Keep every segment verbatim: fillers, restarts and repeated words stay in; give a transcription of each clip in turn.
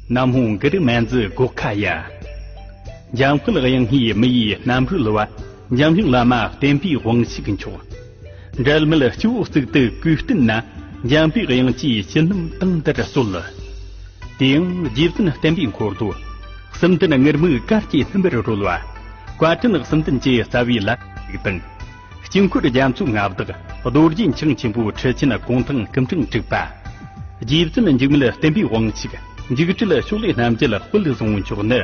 ན་མོ་གུ་རུ་མན་ཛི་གོ་ཁ་ཡ། འཇམ་དཔལ་དབྱངས་སྔའི་མི་ཡི་རྣམ་རོལ་བ། འཇམ་དབྱངས་བླ་མ་བསྟན་པའི་དབང་ཕྱུག་མཆོག་འབྲལ་མེད་སྤྱི་བོ་གཙུག་ཏུ་གུས་བསྟེན་ན། འཇམ་པའི་དབྱངས་ཀྱིས་ཞི་གནམ་དྭངས་ལྡིར་གསོལ། དེ་ཡང་རྗེ་བཙུན་བསྟན་པའི་འཁོར་དུ། གསུམ་ལྡན་ངུར་སྨྲིག་གར་གྱི་སྣུམ་པར་རོལ་བ། བཀའ་དྲིན་གསུམ་ལྡན་གྱི་རྩ་བའི་ལྷ་ཞིག་དང་། དཀྱིལ་འཁོར་རྒྱ་མཚོའི་མངའ་བདག་རྡོ་རྗེ་འཆང་ཆེན་པོ་ཁྲི་ཆེན་གུང་ཐང་སྐུ་ཕྲེང་དྲུག་པ། རྗེ་བཙུན་འཇིགས་མེད་བསྟན་པའི་དབང་ཕྱུག་འཇིགས་བྲལ་ཕྱོགས་ལས་རྣམ་རྒྱལ་དཔལ་བཟང་མཆོག་ནི།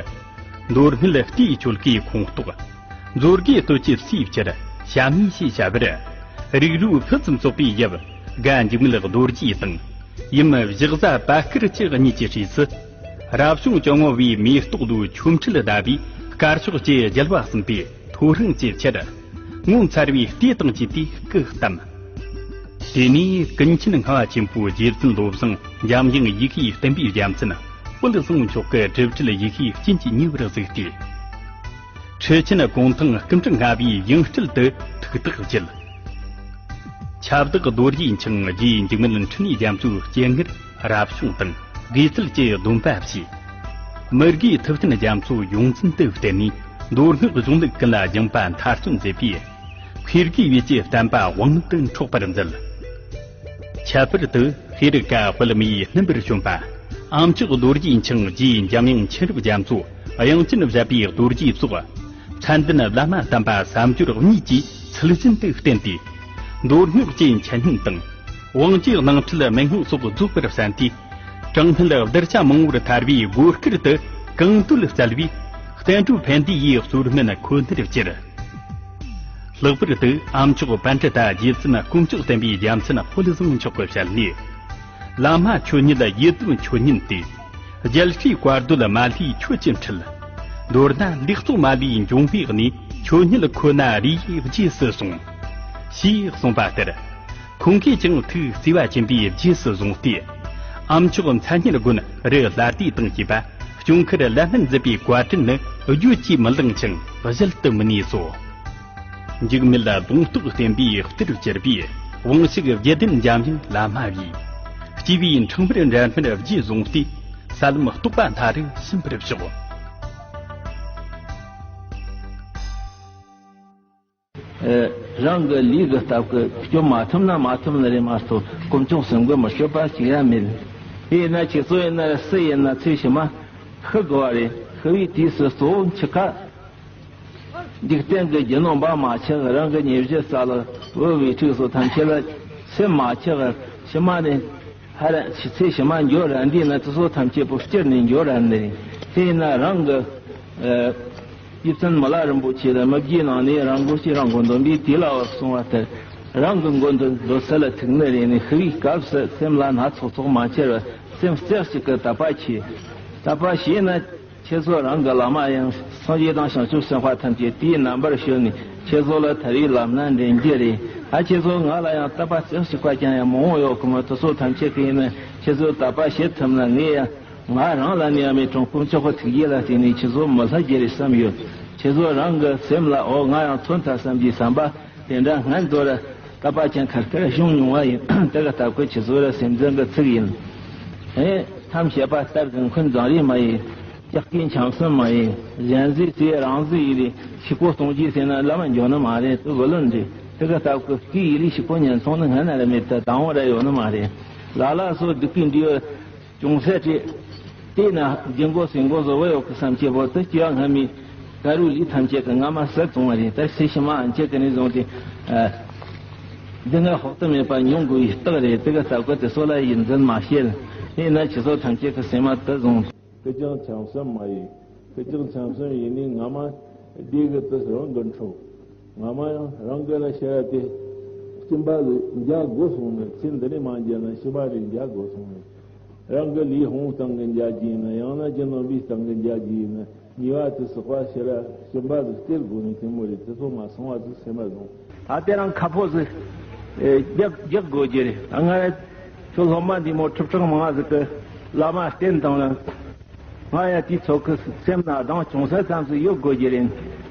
མདོ་སྨད་ལྟའི་ཆོལ་ཁའི་ཁོངས་གཏོགས། མཛོད་དགེ་སྟོད་ཀྱི་སྲས་ཆེར་ཞྭ་མོ་ཞེས་བྱ་བར། རིགས་རུས་ཕུན་སུམ་ཚོགས་པའི་ཡབ་དགའ་འཇིགས་མེད་རྡོ་རྗེ་དང་། ཡུམ་བཞག་བཟའ་པད་དཀར་གྱི་གཉིས་ཀྱི་སྲས་སུ། རབ་བྱུང་ཇོ་བོ་བའི་མེ་ཏོག་ལོའི་ཆོ་འཕྲུལ་ཟླ་བའི་དཀར་ཕྱོགས་ཀྱི་རྒྱལ་བ་གསུམ་པའི་ཐོ་རངས་ཀྱི་ཆར། ངོ་མཚར་བའི་ལྟས་དང་བཅས་ཏེ་སྐུ་བལྟམས། དེ་ནས་ཀུན་མཁྱེན་ལྔ་བ་ཆེན་པོའི་རྗེ་བཙུན་བློ་བཟང་འཇམ་དབྱངས་ཡེ་ཤེས་བསྟན་པའི་རྒྱལ་མཚན་དཔལ་བཟང་མཆོག་གི་སྒྲུབ་བརྒྱུད་ཡེ་ཤེས་སྐྱིན་གྱི་ཉེ་བར་གཟིགས་ཏེ། ཁྲི་ཆེན་གུང་ཐང་སྐུ་ཕྲེང་ལྔ་པའི་ཡང་སྤྲུལ་དུ་ཐུགས་བརྟག་བཅད། ཁྱབ་བདག་རྡོ་རྗེ་འཆང་རྗེ་འཇིགས་མེད་འཕྲིན་ལས་རྒྱ་མཚོའི་སྤྱན་སྔར་རབ་བྱུང་དང་དགེ་ཚུལ་གྱི་སྡོམ་པ་བཞེས། མི་དགེའི་ཐུབ་བསྟན་རྒྱ་མཚོ་ཡོངས་འཛིན་དུ་བསྟེན་ནས་མདོ་སྔགས་གཞུང་ལུགས་ཀུན་ལ་སྦྱངས་པ་མཐར་སོན་མཛད་པས། ཁེར་གི་བེད་ཀྱི་བསྟན་པ་དབང་དུ་འཕྲོག་པར་མཛད། ཁྱད་པར་དུ་ཤེས་རིག་ག་དཔལ་མི་ཡི་རྣམ་པར་བྱོན་པ། ཨ་མཆོག་རྡོ་རྗེ་འཆང་རྗེ་འཇམ་དབྱངས་མཁྱེན་རབ་རྒྱ་མཚོ་དབྱངས་ཅན་བཞད་པའི་རྡོ་རྗེ་སོགས། མཚན་ལྡན་བླ་མ་དམ་པ་བསམ་སྦྱོར་གཉིས་ཀྱིས་ཚུལ་བཞིན་དུ་བསྟེན་ཏེ། མདོ་སྔགས་ཀྱི་འཆད་ཉན་དང་། དབང་གི་སྣང་ཁྲིད་མན་ངག་སོགས་རྫོགས་པར་གསན་ཏེ། གྲངས་མེད་གདུལ་བྱ་མང་བོར་ཐར་བའི་སྒོ་སྐུར་དུ་གང་འདོད་སྩལ་བས། བསྟན་འགྲོའི་ཕན་བདེ་ཡི་གཙོར་སྨིན་ཁོ་ནར་གྱུར། ལྷག་པར་དུ་ཨ་མཆོག་པཎྜི་ཏ་རྗེ་བཙུན་དཀོན་མཆོག་བསྟན་པའི་རྒྱལ་མཚན་དཔལ་བཟང་མཆོག་གི་ཞལ་ནས། བླ་མ་ཆོས་ཉིད་ཡི་དམ་ཆོས་ཉིད་དེ། རྒྱལ་སྲས་བཀའ་སྡོད་མ་ལུས་ཆོས་ཀྱི་འཁྲིད། མདོར་ན་ལུས་གཙོ་མ་ལུས་འབྱུང་བའི་གནས། ཆོས་ཉིད་ཁོ་ན་རིགས་རྒྱས་སུ་གསུངས། ཞེས་གསུངས་པ་ལྟར། ཁོང་གིས་ཀྱང་ཐུགས་བརྩེ་བ་ཆེན་པོས་རྗེས་སུ་བཟུང་སྟེ། ཨ་མཆོག་མཚན་སྙན་དགོན་རི་ལྷ་སྡེ་དང་བཅས་པ་སྐྱོང་ཁར་ལམ་སྣེ་མཛད་པའི་བཀའ་དྲིན་ནི་བརྗོད་ཀྱིས་མི་ལང་ཅིང་གཞལ་དུ་མི་ནུས་སོ། འཇིགས་མེད་ལ་ལུང་རྟོགས་བསྟན་པའི་གཏེར་གྱུར་པའི་དབང་ཕྱུག་བརྒྱད་ལྡན་འཇམ་དབྱངས་བླ་མ་བས། སྐྱེས་པའི་འཕྲེང་བར་འབྲལ་མེད་རྗེས་བཟུང་སྟེ། ས་ལམ་རྟོགས་པ་མཐའ་རུ་ཕྱིན་པར་ཤོག། ཨེ། རང་གི་ལུས་ཀྱི་སྟབས་ཀྱིས་སྐྱོབ་མ་ཐུབ་ན་མ་ཐུབ་ནི་རེད་མ་གཏོགས་དཀོན་མཆོག་གསུམ་གྱིས་མི་སྐྱོབ་པ་ཞིག་ཡང་མེད། དེས་ན་ཁྱེད་ཚོ་ཡིན་ན་སུ་ཡིན་ན་ཚེ་ཕྱི་མ་ཤི་དགོས་པ་རེད། ཤི་བའི་དུས་སུ་གཙོ་བོ་འཆི་ཁ། འཇིག་རྟེན་གྱི་རྒྱུ་ནོར་འབའ་མ་ཆགས། རང་གི་ཉེ་གཞི་ས་ལ་བུ་བའི་ཕྲུག་སོགས་ཐམས་ཅད་ལ་སེམས་མ་ཆགས། ཕྱི་མ་ནས། ཧ་ར་ཚེ་ཕྱི་མ་འགྱོ་རན་དུས་ན་དེ་ཚོ་ཐམས་ཅད་པོ་བསྐྱུར་ནས་འགྱོ་རན་ནི་རེད། དེས་ན་རང་གི་ཨ་རྗེ་བཙུན་མི་ལ་རིན་པོ་ཆེ་ལ་མི་བརྗེད་ནང་ནས་རང་མགོ་ཅིག་རང་མགོ་འདོན་པའི་དུས་ལ་བབ་སོང་བ་ལྟར། རང་གི་མགོ་འདོན་འདོད་ས་ལ་ཐུག་ནི་རེད་ནས། ཤི་བའི་སྐབས་སུ་སེམས་ལ་སྣ་ཚོགས་ཚོགས་མ་འཁྱེར་བར་སེམས་རྩེ་གཅིག་གིས་དད་པ་བྱས། དད་པ་བྱས་ན། ཁྱེད་ཚོ་རང་གི་བླ་མ་ཡང་སངས་རྒྱས་དང་བྱང་ཆུབ་སེམས་དཔའ་ཐམས་ཅད་དེའི་རྣམ་པར་ཞོན་ནས་ཁྱེད་ཚོ་ལ་ཐར་བའི་ལམ་སྣ་འདྲེན་རྒྱུ་རེད། ཨ་ཁྱེད་ཚོ་ང་ལ་ཡང་དད་པ་རྩེ་གཅིག་པ་ཅན་ཡང་མང་བོ་ཡོད་གི་མོ། དེ་ཚོ་ཐམས་ཅད་ཀྱིས་ཡིན་ན་ཁྱེད་ཚོ་དད་པ་བྱེད་ཐུབ་ན། ངས་ཡང་ང་རང་ལ་ནི་ཡང་མེད་ཀྱང་དཀོན་མཆོག་གི་ཐུགས་རྗེ་ལ་བརྟེན་ནས་ཁྱེད་ཚོ་མི་ལྷག་རྒྱུ་རེད་བསམ་ཡོད། ཁྱེད་ཚོ་རང་གི་སེམས་ལ་འོ་ང་ཡང་མཚོན་ཐལ་བསམ་གྱི་བསམ་པ་དེ་འདྲ་སྔོན་དུ་ར་དད་པ་ཅན་ཁ་ཁར་བྱུང་མྱོང་བ་ཡིན། དེ་ག་ལྟ་བུ་ཁྱེད་ཚོ་ར་སེམས་ཅན་གྱི་ཚིག་ཡིན། ཨེ། ཐམས་ཅད་པ་ལྟར་གི་འཁོན་བཟང་རེ་མ་ཡིན། ལྕགས་ཀྱི་འཆམ་གསུམ་མ་ཡིན། གཞན་ཟས་ཟས་རང་ཟས་ཡིན་རེ་ཕྱུག་པོ་གཏོང་རྒྱུ་ཟེར་ན་ལམ་འགྱོ་ནི་མ་རེད། དེ་བུ་ལོན་རེད། དེ་ག་ལྟ་བུ་སྐྱིད་ཡིན་རེ་ཕྱུག་པོ་ཉན་ཚོང་ནི་སྔ་ན་ར་མེད། ད་དང་བོ་ར་ཡོད་ནི་མ་རེད། ལ་ལ་སོ་སྡུག་གི་འདྲི་བ་ཅུང་ཟད་རེད། དེས་ན་སྦྱིན་མགོ་ཟིན་མགོ་བཟོ་བོ་ཡོད་གི་བསམ་སྐྱེ་བོ་དེ་སྐྱེ་བ་སྔ་མའི་ད་རུ་ལི་ཐམས་ཅད་ཀྱི་སྔ་མ་ཟད་སོང་བ་རེད། ད་ཚེ་ཕྱི་མ་ཨ་མཆེད་ཀྱི་ནི་བཟུང་སྟེ། ཨ། འདི་ང་ཧོབ་ཏུ་མེད་པ་མྱོང་དགོས་པའི་རྟགས་རེད། དེ་ག་ལྟ་བུ་དེ་ཚོ་ལ་ཡིད་འཛིན་མ་བྱེད། དེས་ན་ཁྱེད་ཚོ་ཐམས་ཅད་ཀྱི་སེམས་མ་དུ་བཟུང་། ཁེར་རྐྱང་འཆམ་གསུམ་མ་ཡིན། ཁེར་རྐྱང་འཆམ་གསུམ་ཡིན་ནི་སྔ་མ་སྡེ་གི་དུས་རང་གི་འཕྲོ། སྔ་མ་ཡང་རང་གི་ལ་ཤེས་ར་དེ། སྐྱིན་པ་ལས་འཇལ་དགོས་སོང་ནས་ཚེ་འདི་ནས་མ་འཇལ་ན་ཕྱི་མ་རེ་འཇལ་དགོས་སོང་ནས། རང་གི་ལུས་ཧོང་སྟེང་གི་འཇལ་གྱི་ཡིན་ན། ཡང་ན་ཅི་ནོར་བུའི་སྟེང་གི་འཇལ་གྱི་ཡིན་ན། ཉེས་པ་དེ་བསགས་པ་ཕྱིར་སྐྱིན་པ་ཟིག་སྟེར་དགོས་ནས་དེ་མོ་རེད། དེ་ཚོ་མ་སོང་བ་ཟིག་སེམས་མ་བཟུང་། ད་དེ་རང་ཁ་ཕོ་ཟིག་རྒྱག་རྒྱག་དགོས་རྒྱུ་རེད། ད་ང་ཁྱོད་སློབ་མ་འདི་མོ་ཁྲི་ཕྲག་མང་ཟིག་གི་བླ་མ་བསྟེན་བཏང་ན། ང་ཡ་དེའི་ཚོགས་ཀྱི་སེམས་ན་གདེང་ཅུང་ཟད་ཙམ་ཟིག་ཡོད་དགོས་རྒྱུ་རེད།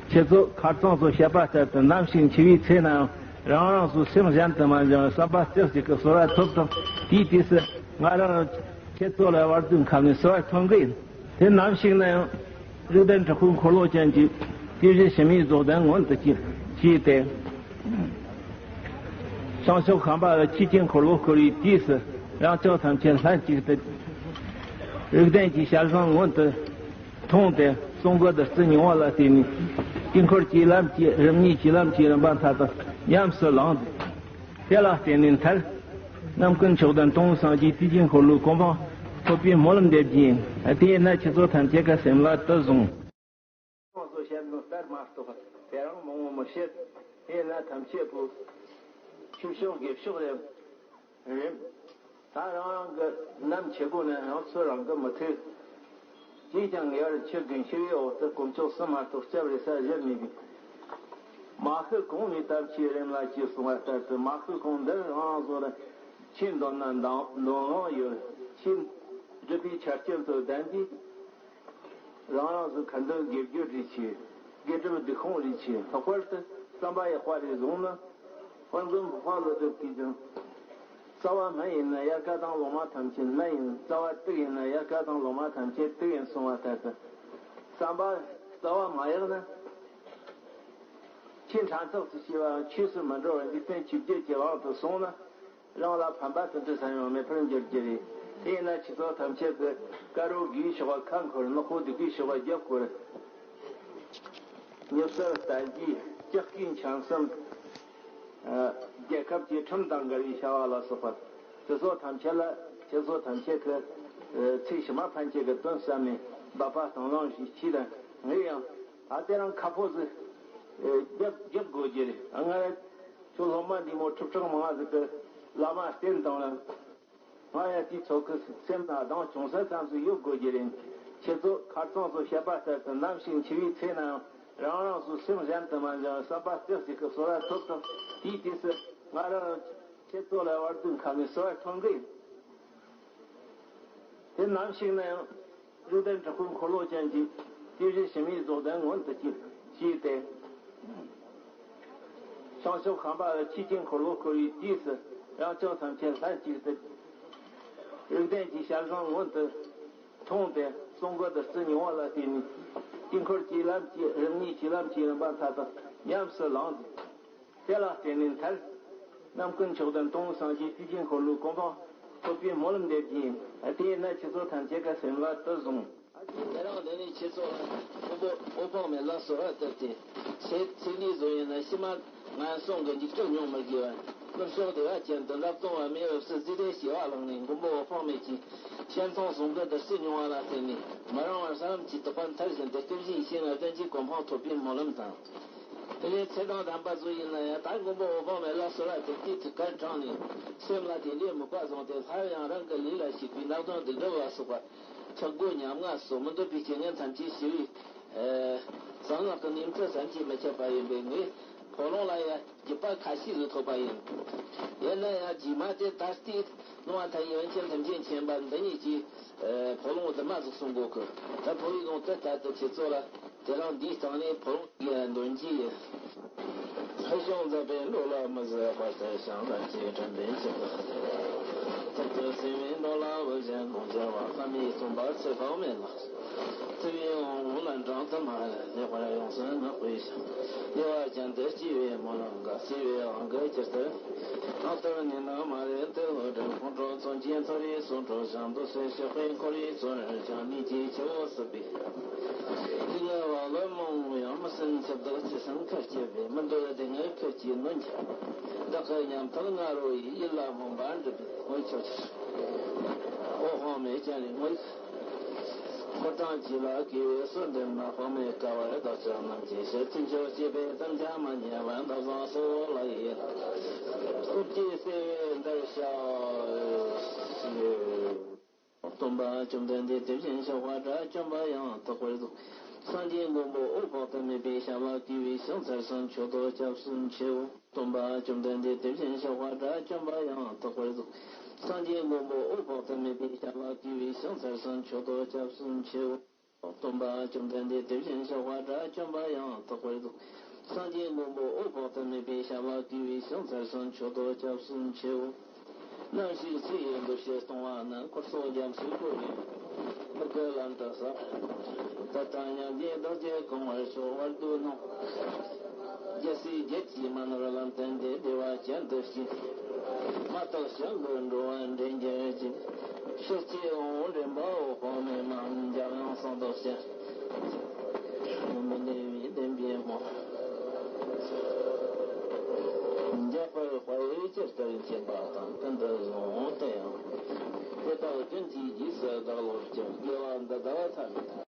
ཁྱེད་ཚོ་ཁ་རྩང་ཚོ་བཤད་པ་ལྟར་དུ་ནམ་ཞིག་འཆི་བའི་ཚེ་ན་རང་རང་སོའི་སེམས་གཞན་དུ་མ་འབྱུང་བའི་བསམ་པ་རྩེ་གཅིག་གི་གསོལ་བ་ཐོབ་དང་། དེའི་དུས་སུ་ང་རང་ ཁྱེད་ཚོ་ལ་བར་དུ་ཁ་ནས་གསོལ་བ་ཐོན་གི་ཡིན། དེ་ནམ་ཞིག་ན་ཡང་རིགས་ལྡན་དྲག་པོའི་འཁོར་ལོ་ཅན་གྱི་དེ་བཞིན་ཞི་མིའི་རྫོགས་ལྡན་མངོན་དུ་གྱུར་ཅིག་སྟེ། བྱང་ཕྱོགས་ཁམས་པ་ལ་ཆོས་ཀྱི་འཁོར་ལོ་བསྐོར་བའི་དུས་སུ། རང་ཅག་ཐམས་ཅད་ལྷན་ཅིག་ཏུ་རིགས་ལྡན་གྱི་ཞལ་བཟང་མངོན་དུ་མཐོང་སྟེ། གསུང་གི་བདུད་རྩི་མྱོང་བ་ལ་བརྟེན་ནས། དཀྱིལ་འཁོར་གྱི་ལམ་གྱི་རིམ་གཉིས་ཀྱི་ལམ་གྱི་རིམ་པ་མཐའ་དག་ཉམས་སུ་བླངས་ཏེ། དེ་ལ་བརྟེན་ནས་མཐར། རྣམ་ཀུན་མཆོག་ལྡན་སྟོང་སངས་རྒྱས་དུས་ཀྱི་འཁོར་ལོའི་གོ་འཕང་ཐོབ་པའི་སྨོན་ལམ་འདེབས་ཀྱི་ཡིན། དེས་ན་ཁྱེད་ཚོ་ཐམས་ཅད་ཀྱི་སེམས་ལ་དུ་བཟུང་། ཁོང་ཚོ་བཤད་ནོ་ལྟར་མ་གཏོགས་དེ་རང་མང་བོ་མི་བཤད། དེས་ན་ཐམས་ཅད་པོ་ཆོས་ཕྱོགས་དགེ་ཕྱོགས་རེད། རེད། ད་རང་རང་གི་ནམ་ཆེ་པོ་ནས་རང་ཚོ་རང་གི་མི་ཐུབ། ཅིས་ཀྱང་ངེས་པར་ཆོས་དགེ་འཆི་བའི་འོག་ཏུ་དཀོན་མཆོག་གསུམ་མ་གཏོགས་སྐྱབས་རེ་ས་གཞན་མེད་པས། མ་ཤི་གོང་མའི་དམ་ཆོས་རིམ་ལ་ཅེས་གསུངས་པ་ལྟར་དུ། མ་ཤི་གོང་འདིར་རང་རང་ཚོ་ལ་ཆོས་འདོན་ན་འདོན་འདོན་དབང་ཡོད། ཆོས་སྒྲུབ་པའི་ཆ་རྐྱེན་དུ་ལྡན་གྱི། རང་རང་སོའི་ཁ་འདོན་དགེ་སྦྱོར་རེ་བྱས། དགེ་སྒྲུབ་སྡིག་སྤོང་རེ་བྱས། ལྷག་པར་དུ་བསམ་པ་ཡག་པ་རེ་བཟུང་ན། དཔལ་མགོན་འཕགས་པ་ཀླུ་སྒྲུབ་ཀྱིས་ཀྱང་། རྩ་བ་སྨན་ཡིན་ན་དབྱར་ཁ་དང་ལོ་མ་ཐམས་ཅད་སྨན་ཡིན། རྩ་བ་དུག་ཡིན་ན་དབྱར་ཁ་དང་ལོ་མ་ཐམས་ཅད་དུག་ཡིན་གསུངས་པ་ལྟར་དུ། བསམ་པ་རྩ་བ་མ་ཡག་ན། ཆོས་ཕྲན་ཚེགས་སུ་བྱས་པའང་ཆོས་སུ་མི་འགྲོ་བར་འཇིག་རྟེན་ཆོས་བརྒྱད་ཀྱི་དབང་དུ་སོང་ན། རང་ལ་ཕན་པ་དེ་འདྲ་ས་ཡང་མེད་པར་འགྱུར་གྱི་རེད། དེས་ན་ཁྱེད་ཚོ་ཐམས་ཅད་ཀྱིས་དཀར་པོ་དགེ་བའི་ཕྱོགས་ལ་ཁ་འཁོར། ནག་པོ་སྡིག་པའི་ཕྱོགས་ལ་རྒྱབ་བསྐོར། ཉེས་སེལ་བསྟན་རྒྱུའི་ལྕགས་ཀྱུས་འཆང་གསུམ། རྒྱལ་ཁབ་ཀྱི་ཁྲིམས་དང་འགལ་བའི་བྱ་བ་ལ་སོགས་པ། དེ་ཚོ་ཐམས་ཅད་ལ་ཁྱེད་ཚོ་ཐམས་ཅད་ཀྱིས་ཚེ་ཕྱི་མ་ཕན་ཆད་ཀྱི་དོན་བསམ་ནས་འབད་པ་དང་བླངས་ཤིག་ཅེས་དང་། ངས་ཡང་ད་དེ་རང་ཁ་ཕོ་ཟིག་རྒྱབ་རྒྱབ་དགོས་ཀྱི་རེད། ང་ཁྱོད་སློབ་མ་འདི་མོ་ཁྲི་ཕྲག་མང་ཟིག་གི་བླ་མ་བསྟེན་བཏང་ལ། ང་ཡང་དེའི་ཚོགས་ཀྱི་སེམས་ན་གདེང་ཅུང་ཟད་ཙམ་ཟིག་ཡོད་དགོས་ཀྱི་རེད། ཁྱེད་ཚོ་ཁ་རྩང་ཚོ་བཤད་པ་ལྟར་དུ་ནམ་ཞིག་འཆི་བའི་ཚེ་ནའང་རང་རང་སོའི་སེམས་གཞན་དུ་མ་འཛིན་པར་བསམ་པ་རྩེ་གཅིག་གིས་གསོལ་བ་ཐོབ་དང་། དེའི་དུས་སུ་ང་རང་ཁྱེད་ཚོ་ལ་བར་དུ་ཁ་ནས་གསོལ་བ་ཐོབ་གི་ཡིན། དེ་ནམ་ཞིག་ན་ཡང་རིགས་ལྡན་དྲག་པོའི་འཁོར་ལོ་ཅན་གྱི་དེ་བཞིན་ཞི་མིའི་རྫོགས་ལྡན་མངོན་དུ་གྱུར་ཅིག་སྟེ། བྱང་ཕྱོགས་ཁམས་པ་ལ་ཆོས་ཀྱི་འཁོར་ལོ་བསྐོར་བའི་དུས་སུ། རང་ཅག་ཐམས་ཅད་ལྷན་ཅིག་ཏུ་རིགས་ལྡན་གྱི་ཞལ་བཟང་མངོན་དུ་མཐོང་སྟེ། གསུང་གི་བདུད་རྩི་མྱོང་བ་ལ་བརྟེན་ནས། དཀྱིལ་འཁོར་གྱི་ལམ་གྱི་རིམ་གཉིས་ཀྱི་ལམ་གྱི་རིམ་པ་མཐའ་དག་ཉམས་སུ་བླངས་ཏེ། དེ་ལ་བརྟེན་ནས་མཐར། རྣམ་ཀུན་མཆོག་ལྡན་སྟོང་སངས་རྒྱས་དུས་ཀྱི་འཁོར་ལོའི་གོ་འཕང་ཐོབ་པའི་སྨོན་ལམ་འདེབས་ཀྱི་ཡིན། དེས་ན་ཁྱེད་ཚོ་ཐམས་ཅད་ཀྱི་སེམས་ལ་དུ་བཟུང་། དེ་རིང་འདི་ནས་ཁྱེད་ཚོ་ལ་མགོན་པོ་འོད་དཔག་མེད་ལ་གསོལ་བ་བཏབ་སྟེ། ཚེ་ཚེ་འདིའི་བཟོ་ཡིན་ན་ཕྱི་མ་ངན་སོང་གི་འཇིགས་སྐྲག་མྱོང་མི་དགོས་པར། ཀུན་སློང་བདེ་བ་ཅན་དུ་འདབ་སྟོང་པ་མེ་འོབས་སུ་རྩེ་གདན་ཞེས་པ་བླངས་ནས། མགོན་པོ་འོད་དཔག་མེད་ཀྱི་སྤྱན་སྟོང་གསུང་གི་བདུད་རྩི་མྱོང་བ་ལ་བརྟེན་ནས། མི་རིང་བར་ས་ལམ་གྱི་དོགས་པ་མཐར་ཕྱིན་ཏེ། སྐུ་བཞིའི་ཡེ་ཤེས་ལྔ་ལྡན་གྱི་གོ་འཕང་ཐོབ་པའི་སྨོན་ལམ་དང་། དེ་ནས་ཚེ་དང་ལྡན་པ་ཚོ་ཡིན་ན་ཡང་། ད་མགོན་པོ་འོད་དཔག་མེད་ལ་གསོལ་བ་བཏབ་སྟེ། ཐུགས་ཀར་དྲངས་ནས་སེམས་ལ་དེ་འདྲའི་དམིགས་པ་བཟུང་སྟེ། སླར་ཡང་རང་གི་ལུས་ལ་ཞུགས་པའི་གནག་དོན་སྡིག་སྒྲིབ་ལ་སོགས་པ་ཕྱོགས་སྒོ་ཉམ་ང་སོགས་མི་འདོད་པའི་རྐྱེན་ངན་ཐམས་ཅད་ཞི་བའི་གསང་སྔགས་ཀྱི་ནུས་མཐུ་བསམ་གྱིས་མི་ཁྱབ་པ་ཡིན་པས། ངས་ཕོ་ལོང་ལ་ཡང་རྒྱུད་པ་ཁ་ཤས་ཟིག་ཐོབ་པ་ཡིན། ཡིན་ན་ཡང་རྗེས་མ་དེ་ད་ལྟའི་ལུང་བ་མཐའ་ཡས་པཎ་ཆེན་ཐམས་ཅད་མཁྱེན་པ་འདི་ཉིད་ཀྱིས་ཕོ་ལོང་དུ་མ་ཟིག་གསུང་གོ་གི། ད་ཕོ་བའི་ལུང་དེ་ལྟར་དུ་ཁྱེད་ཚོ་ལ་དེ་རིང་འདིའི་སྟེང་ནས་ཕོ་ལོང་ཡང་འདོན་གྱི་ཡིན། ཕུལ་བྱུང་མཛད་པའི་འགྲོ་ལ་མི་བཟད་དཔལ་དུ་ཞིང་ལ་སྐྱེ་དྲན་པའི་ཕྱིར། ཐུར་དུ་གསོལ་བའི་འགྲོ་ལ་བུ་གཞན་གང་བྱ་བ། བསམ་ཡས་སྟོན་པ་ཚེ་དཔག་མེད་ལ། བརྩེ་བའི་དབང་པོ་ལན་གྲངས་དུ་མ་ལེགས་པར་ཡོངས་སུ་བསྔགས་པའི་ཞིང་། བདེ་བ་ཅན་དུ་སྐྱེ་བའི་སྨོན་ལམ་འགའ། བརྩེ་བའི་དབང་གིས་ཅི་ལྟར་ཐོབ། ཐབས་ནི་ནམ་མ་རེད་དེ་འོད་འདྲ་ཁོང་ཁྲོ་མཚོན་གྱིས་འཐོར་བའི་སོ་འཕྲོ་ཞིང་དུ་སོས་ཤག་པའི་འཁོར་བའི་བཙོན་རར་བཅངས། ནད་ཀྱི་ཆུ་བོ་བསྲུབས་པའི་སྡུག་བསྔལ་བ་ལ་རྨོངས་ཡང་མི་སྲིད་འཆི་བདག་ཅི་སྲིད་ཁ་སྐྱེ་བའི། མི་འདོད་སྡུག་བསྔལ་ཁད་ཀྱིས་གནོན་གྱི་བདག་གི་ཉམ་ཐག་ང་རོ་ཡིས། ཡིད་ལ་སྨོན་པ་འགྲུབ་པའི་དངོས་ཆོས་ཕྱིར། འོད་དཔག་མེད་སྤྱན་རས་དངོས། འཁོར་དང་བཅས་ལ་བསྐོས་པའི་གསོལ་འདེབས་མ། དཔག་མེད་དཀའ་བར་བདག་ཅག་རྣམས་ཀྱི་ཕྱིར། ཚུལ་འཆོས་སྤྱད་པས་དམ་བཅའ་མ་ཉམས་པར། འདབ་བཟང་སོགས་ལ་ཡི་རང་། སྟོབས་ཀྱིས་བསིལ་བའི་འདིར་གཤེགས་ཤིག། སྟོན་པ་བཅོམ་ལྡན་འདས་དེ་བཞིན་གཤེགས་པ་དགྲ་བཅོམ་པ་ཡང་དག་པར་རྫོགས། སངས་རྒྱས་མགོན་པོ་འོད་དཔག་ཏུ་མེད་པའི་ཞབས་ལ་བསྐོས་པའི་ཕྱག་འཚལ་ཞིང་མཆོད་དོ། སྐྱབས་སུ་མཆིའོ། སྟོན་པ་བཅོམ་ལྡན་འདས་དེ་བཞིན་གཤེགས་པ་དགྲ་བཅོམ་པ་ཡང་དག་པར་རྫོགས། སངས་རྒྱས་མགོན་པོ་འོད་དཔག་ཏུ་མེད་པའི་ཞབས་ལ་བསྐོས་པའི་ཕྱག་འཚལ་ཞིང་མཆོད་དོ། སྐྱབས་སུ་མཆིའོ། སྟོན་པ་བཅོམ་ལྡན་འདས་དེ་བཞིན་གཤེགས་པ་དགྲ་བཅོམ་པ་ཡང་དག་པར་རྫོགས། སངས་རྒྱས་མགོན་པོ་འོད་དཔག་ཏུ་མེད་པའི་ཞབས་ལ་བསྐོས་པའི་ཕྱག་འཚལ་ཞིང་མཆོད་དོ། སྐྱབས་སུ་མཆིའོ། རྣམ་ཤེས་ཆོས་ཡི་འདུ་ཤེས་སྟོང་བ་ནི། འཁོར་སོགས་རྒྱ་མཚོའི་ཁོར་ཡུག་མི་དགེ་ལམ་དུ་ཟགས། ད་ལྟ་མྱང་འདས་བདག་བསྐྱེད་གང་བར་ཤོག་བར་དུ་གནང་། རྒྱལ་སྲས་བརྒྱད་ཀྱིས་མ་ནོར་ལམ་བསྟན་ཏེ། བདེ་བ་ཅན་དུ་སྐྱེ། མ་དག་བྱང་གི་འགྲོ་བ་འདྲེན་གྱུར་ཅིག །ཕྱི་སྐྱེས་དབང་པོ་འདྲེན་པའོ། དཔག་མེད་མ་འཇམ་དབྱངས་གསང་བདག་ཅན། མི་གནས་པའི་བདེན་པའི་མ། འཇམ་དཔལ་དཔའ་བོས་ཇི་ལྟར་མཁྱེན་པ་དང་། ཀུན་ཏུ་བཟང་པོ་དེ་ཡང་། དེ་དག་ཀུན་གྱི་རྗེས་སུ་བདག་སློབ་ཅིང་། དགེ་བ་འདི་དག་ཐ་མི་དད།